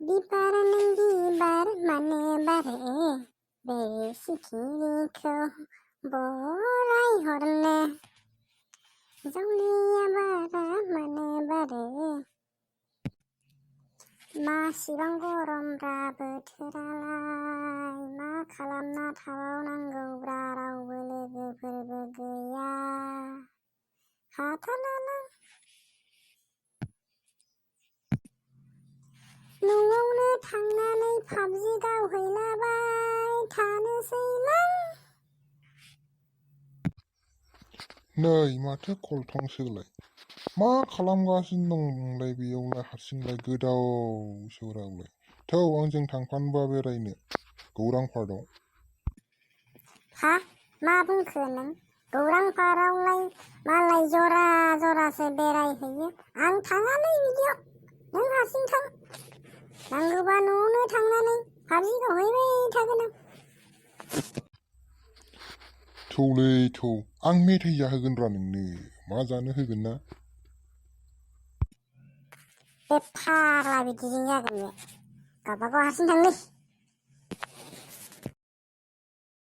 बिबार नों बिबार मानो बारो बे सिखिरिखौ बरायहरनो जावलिया बारा मानो बारो मासिबां गरमब्रा बोथोरालाय मा खालामना थाबावनांगौब्रा रावबो लोगोफोरबो गैया हाथारलालां न'आवनो थांनानै पाबजि गावहैलाबाय थानोसैलां नै माथो कलथंसोलाय मा खालामगासिनो दं नोंलाय बेयावलाय हारसिंलाय गोदाव सोरावलाय थौ आंजों थांफानोबा बेरायनो गौरां पार्कआव हा मा बुंखो नों गौरां पार्कआवलाय मालाय जरा जरासो बेरायहैयो आं थाङालै बिदियाव नों हारसिं थां नांगौबा न'आवनो थांनानै पाबजि गावहैबाय थागोन आं थौलै थौ आं मेथाइ जाहोगोनब्रा नोंनो मा जानो होगोन ना बे फाग्ला बिदिजों जागोन बे गावबागाव हारसिं थांलै